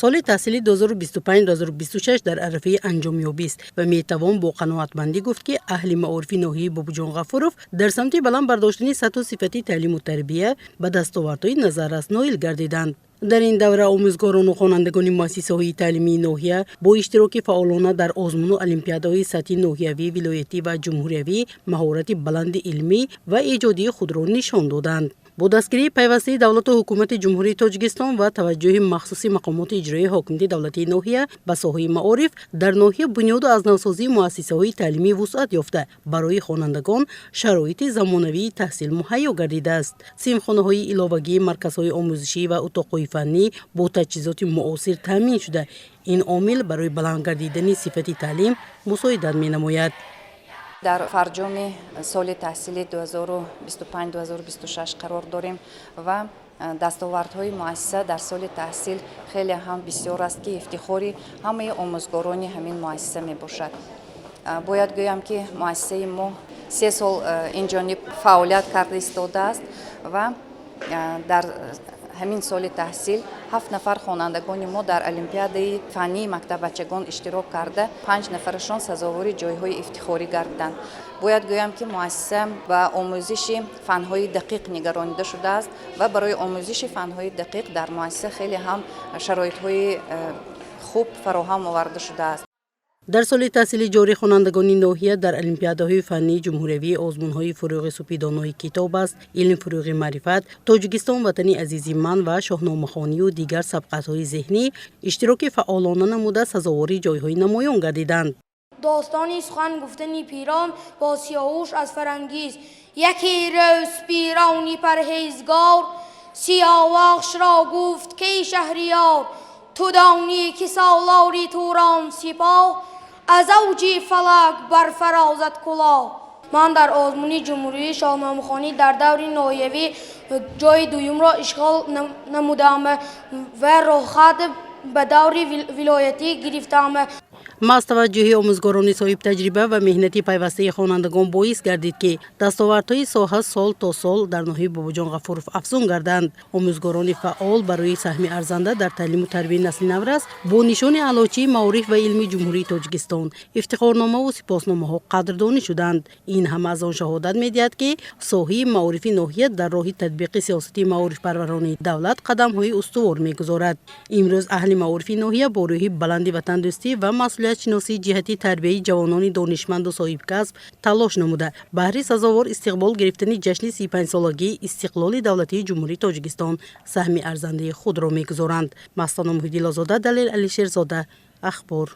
Соли таҳсили 2025-2026 дар арафаи анҷомёбист ва метавон бо қаноатмандӣ гуфт, ки аҳли маорифи ноҳияи Бобоҷон Ғафуров дар самти баланд бардоштани сатҳу сифати таълиму тарбия ба дастовардҳои назаррас ноил гардиданд. Дар ин давра омӯзгорону хонандагони муассисаҳои таълимии ноҳия бо иштироки фаъолона дар озмуну олимпиадаҳои сатҳи ноҳиявӣ, вилоятӣ ва ҷумҳуриявӣ маҳорати баланди илмӣ ва эҷодии худро нишон доданд. Бо дастгирии пайвастаи давлату ҳукумати Ҷумҳурии Тоҷикистон ва таваҷҷӯҳи махсуси мақомоти иҷроии ҳокимияти давлатии ноҳия ба соҳаи маориф дар ноҳия бунёду аз навсозии муассисаҳои таълимӣ вусъат ёфта, барои хонандагон шароити замонавии таҳсил муҳайё гардидааст. Синфхонаҳои иловагӣ, марказҳои омӯзишӣ ва утоқҳои фаннӣ бо таҷҳизоти муосир таъмин шуда, ин омил барои баланд гардидани сифати таълим мусоидат менамояд. Дар фарҷоми соли таҳсили 2025-2026 қарор дорем ва дастовардҳои муассиса дар соли таҳсил хеле ҳам бисёр аст, ки ифтихори ҳамаи омӯзгорони ҳамин муассиса мебошад. Бояд гӯям, ки муассисаи мо 3 сол инҷониб фаъолият карда истодааст ва дар ҳамин соли таҳсил ҳафт нафар хонандагони мо дар олимпиадаи фаннии мактаббачагон иштирок карда, панҷ нафарашон сазовори ҷойҳои ифтихорӣ гардиданд. Бояд гӯям, ки муассиса ба омӯзиши фанҳои дақиқ нигаронида шудааст ва барои омӯзиши фанҳои дақиқ дар муассиса хеле ҳам шароитҳои хуб фароҳам оварда шудааст. Дар соли таҳсили ҷорӣ хонандагони ноҳия дар олимпиадаҳои фаннии ҷумҳуриявӣ, озмунҳои «Фурӯғи субҳи китоб аст», «Илм фурӯғи маърифат», «Тоҷикистон ватани азизи ман» ва шоҳномахонию дигар сабқатҳои зеҳнӣ иштироки фаъолона намуда, сазовори ҷойҳои намоён гардиданд. Достони сухан гуфтани пирон бо Сиёвуш аз Фарангиз. Яке рӯз пирони парҳезгор Сиёвашро гуфт: «Кай шаҳриёр, ту донӣ, ки солори Турон сипоҳ аз авҷи фалак барфарозад кулоҳ». Ман дар озмуни ҷумҳурии шоҳномахонӣ дар даври ноҳиявӣ ҷойи дуюмро ишғол намудам ва роҳхат ба даври вилоятӣ гирифтам. Маҳз таваҷҷӯҳи омӯзгорони соҳибтаҷриба ва меҳнати пайвастаи хонандагон боис гардид, ки дастовардҳои соҳа сол то сол дар ноҳияи Бобоҷон Ғафуров афзун гарданд. Омӯзгорони фаъол барои саҳми арзанда дар таълиму тарбияи насли наврас бо нишони Аълочии маориф ва илми Ҷумҳурии Тоҷикистон, ифтихорномаву сипосномаҳо қадрдонӣ шуданд. Ин ҳама аз он шаҳодат медиҳад, ки соҳаи маорифи ноҳия дар роҳи татбиқи сиёсати маорифпарваронаи давлат қадамҳои устувор мегузорад. Имрӯз аҳли маорифи ноҳия бо рӯҳи баланди ватандӯстӣ ва масъулиятшиносӣ ҷиҳати тарбияи ҷавонони донишманду соҳибкасб талош намуда, баҳри сазовор истиқбол гирифтани ҷашни 35-солагии истиқлоли давлатии Ҷумҳурии Тоҷикистон саҳми арзандаи худро мегузоранд. Мастона Муҳиддилозода, Далел Алишерзода, «Ахбор».